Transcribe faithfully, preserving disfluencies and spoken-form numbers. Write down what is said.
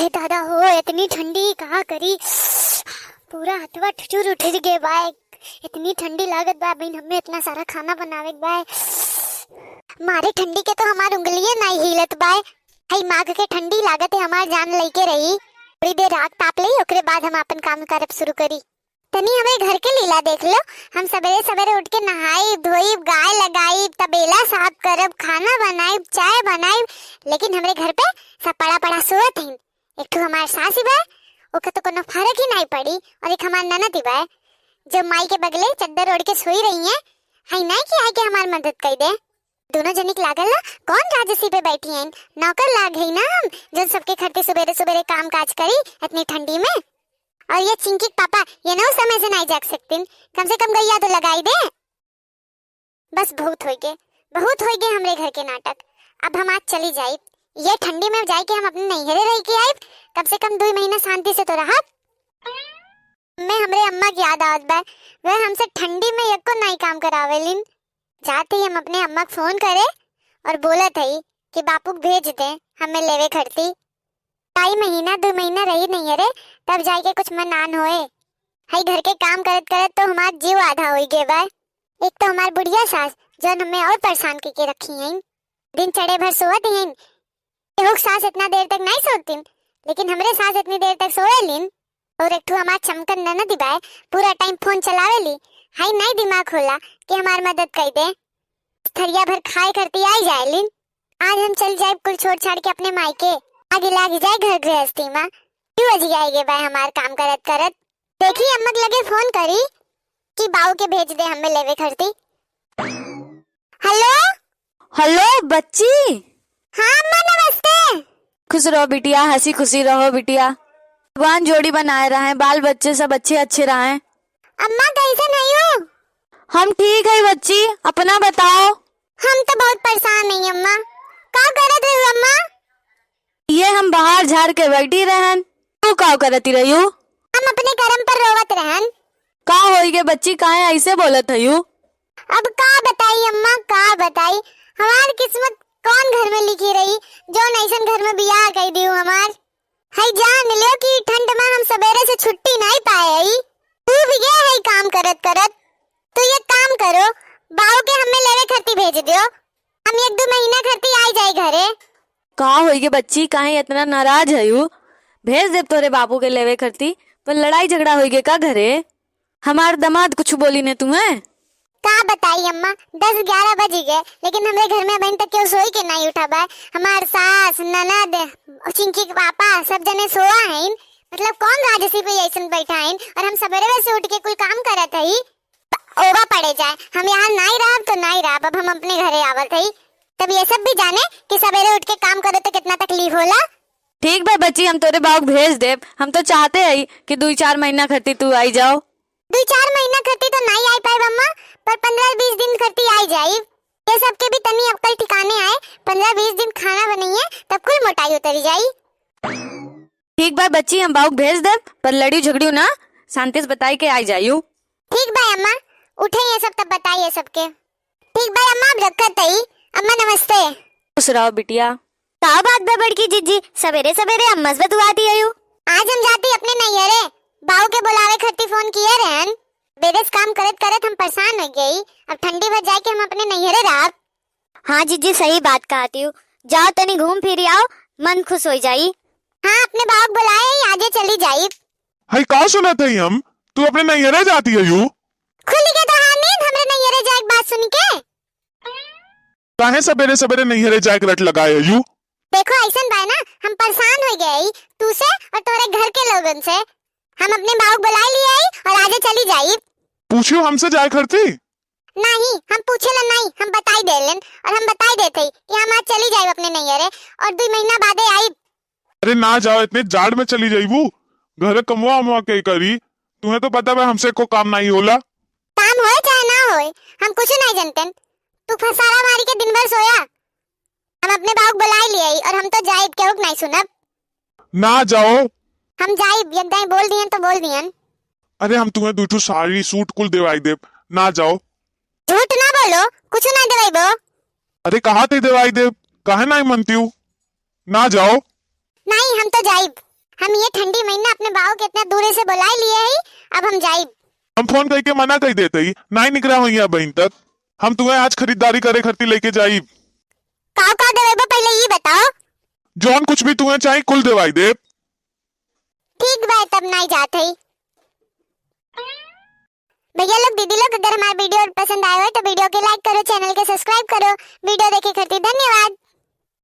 हे दादा हो, इतनी ठंडी, का करी, पूरा हथवा ठुचुर उठ गे बाय। इतनी ठंडी लागत बा, बहिन, हमें इतना सारा खाना बनावे के बाय। मारे ठंडी के तो हमार उंगलिये नाई हिलत बाय। हई माघ के ठंडी लागत है, हमार जान लेके रही। थोड़ी देर आग ताप लेई, ओकरे बाद हम आपन काम करब शुरू करी। तनी हमरे घर के लीला देख लो, हम सबेरे सबेरे उठ के नहाइब धोइब, गाय लगाइब, तबेला साफ करब, खाना बनाइब, चाय बनाइब, लेकिन हमरे घर पे सब पड़ा पड़ा सोवत हईन। एक ठो हमार सास ही बा, ओके तो कोनो फर्क ही नाई पड़ी, और एक हमार ननद ही बा, जो माई के बगले चद्दर ओढ़ के सोई रही है, हई नाई कि आके हमार मदद कर दे। दोनों जनिक लागल ना, कौन राजसी पे बैठी हैं, नौकर लाग है ना हम, जो सबके खरती सुबेरे सुबेरे काम काज करी इतनी ठंडी में। और ये चिंकी के पापा, ये नौ समय से नाई जाग सकतीन, कम से कम गैया तो लगाई दे। बस बहुत होई गे, बहुत होई गे हमरे घर के नाटक। अब हम आज चली जाइब, ये ठंडी में जाइके हम अपने नैहरे रह के आइब, कम से कम दुई महीना शांति से तो रहब। मैं हमरे अम्मा की याद आवत बा, वह हमसे ठंडी में एको नाई काम करावेलिन। जाते ही हम अपने अम्मा के फोन करे और बोलत हई कि बापू के भेज दे, हमें लेवे खरती। ढाई महीना, दो महीना रही नैहरे, तब जाइके कुछ मन आन होए। हई घर के काम करत करत तो हमार जीव आधा होई गे बा। एक तो हमार बुढ़िया सास, जौन हमें और परेशान करके रखी हैं, दिन चढ़े भर सोवत हैं। एहू सास इतना देर तक नाई सोतीन, लेकिन हमरे सास इतनी देर तक सोवेलिन। और एक ठो हमार चमकन ननद बाय, पूरा टाइम फोन चलावेली। हाई नाई दिमाग होला कि हमार मदद कर दे। थरिया भर खाए खरती आई जाएलिन। आज हम चल जाए कुल छोड़ छाड़ के अपने मायके। आगे लाग जाए घर गृहस्थी में। क्यों अजियाए गे बाय हमार काम करत करत। देखी अम्मा के लगे फोन करी कि बाऊ के भेज दे हमें लेवे खरती। हेलो। हेलो बच्ची। हाँ अम्मा, नमस्ते। खुश रहो बिटिया, हंसी खुशी रहो बिटिया। भगवान जोड़ी बनाए रहे, बाल बच्चे सब अच्छे अच्छे रहे। अम्मा कैसन हयू? हम ठीक है बच्ची, अपना बताओ। हम तो बहुत परेशान है अम्मा। का करत रही अम्मा? ये हम बाहर झाड़ के बैठी रहन। तू का करती रही? हम अपने करम पर रोवत रहन। का होई गे बच्ची, काहे ऐसे बोलत हयू? अब का बताई अम्मा, का बताई, हमार किस्मत कौन घर में लिखी रही, जौन ऐसन घर में बियाह कर दियो हमार। हई जान लियो कि ठंड में हम सबेरे से छुट्टी नाई पाए हई, डूब गए हई काम करत करत। तू ये काम करो, बाऊ के हमें लेवे खरती भेज दियो, हम एक दो महीना खरती आई जाए घरे। का होई गे बच्ची, काहे इतना नाराज हयू? भेज देब तोरे बाबू के लेवे खरती, पर लड़ाई झगड़ा होई गे का घरे? हमार दामाद कुछ बोली ने तुम्हें? का बताई अम्मा, दस ग्यारह बजी गे, लेकिन हमरे घर में अबहिन तक केहू सोई के नाई उठा बा। हमार सास, ननद, चिंकी के पापा, सब जने सोवा हईन। मतलब कौन राजसी पे ऐसन बैठा हईन, और हम सबेरे से उठ के कुल काम करत हई। ओवा पड़े जाए, हम यहाँ नाई रहब तो नाई रहब, अब हम अपने घरे आवत हई। तब ये सब भी जाने कि सबेरे उठ के काम करो तो कितना तकलीफ होला। ठीक बा बच्ची, हम तोरे बाऊ के भेज देब। हम तो चाहते हई कि दुई चार महीना खरती तू आई जाओ। दुई चार महीना खरती तो नाई आई पाइब अम्मा, पर पन्द्रह बीस दिन खरती आई जाइब। ये सबके भी तनी अक्कल ठिकाने आए, पन्द्रह बीस दिन खाना बनइए, तब कुल मोटाई उतरी जाई। ठीक बा बच्ची, हम बाऊ के भेज देब, पर लड़ियो झगड़ियो ना, शांति से बताई के आई जाइयो। ठीक बा अम्मा, उठे ये सब तब बताइए सबके। ठीक बा अम्मा, अब रखत हई। अम्मा नमस्ते। खुश रहो बिटिया। का बात बा बड़की जिज्जी, सबेरे सबेरे अम्मा से बतुआती हयू? आज हम जाती अपने नैहरे, बाऊ के बुलावे खातिर फोन किए रहन। बेरे से काम करत करत हम परेशान हो गई, अब ठंडी भर जाके हम अपने नैहरे रहब। हाँ जिज्जी, सही बात कहती हूँ, जाओ तनी घूम फिर आओ, मन खुश हो जाई। हाँ, अपने बाऊ के बुलाए ही, आजे चली जाई। हई का सुनत हई हम, तू अपने नैहरे जाती हयू? खुल गए तो हाँ नींद हमरे नैहरे जाए के बात सुन के। काहे सबेरे सबेरे नैहरे जाए के रट लगाए हयू? देखो ऐसन बा ना, हम परेशान हो गए हई तू से और तोरे घर के लोगन से। हम अपने बाऊ के बुलाए लिए हई और आजे चली जाई। पूछियो हमसे जाए खरती? नहीं, हम पूछे ला नहीं, हम बताई देलेन और हम बताई देते हई कि हम आज चली जाइब अपने नैहरे और दुई महीना बादे आइब। अरे ना जाओ, इतने जाड़ में चली जाइबू, घर कमवा अमवा के करी, तुम्हें तो पता बा हमसे को काम नहीं होला। काम होए चाहे ना होए, हम कुछ नहीं जानते। तू फसारा मारी के दिन भर सोया। हम अपने बाऊ के बुलाई लिए और हम तो जाइब, केहू के नहीं सुनब। ना जाओ। हम जाइब, एक दाई बोल दियन तो बोल दियन। अरे हम तुम्हें दू ठो साड़ी सूट कुल देवाई देब, ना जाओ। झूठ ना बोलो, कुछ ना देवाइबो। अरे कहा थे देवाई देब, काहे नहीं मनती हूँ, ना जाओ। नहीं, हम तो जाइब। हम ये ठंडी महीना अपने बाऊ के इतना दूरे से बुलाए लिए ही, अब हम जाइब। हम फोन कइके मना कइ देत ही, नाहीं निकरा होइया बहिन तक। हम तुहें आज खरीदारी करे खरती लेके जाइब। काव काव देवेबा पहिले ई बताओ। जौन कुछ भी तुहें चाही कुल देवाई देब। ठीक बा, तब नाहीं जात ही। भैया लोग, दीदी लोग, अगर हमार video पसंद आए हो तो video के like करो, channel के subscribe करो। Video देखे खरती धन्यवाद।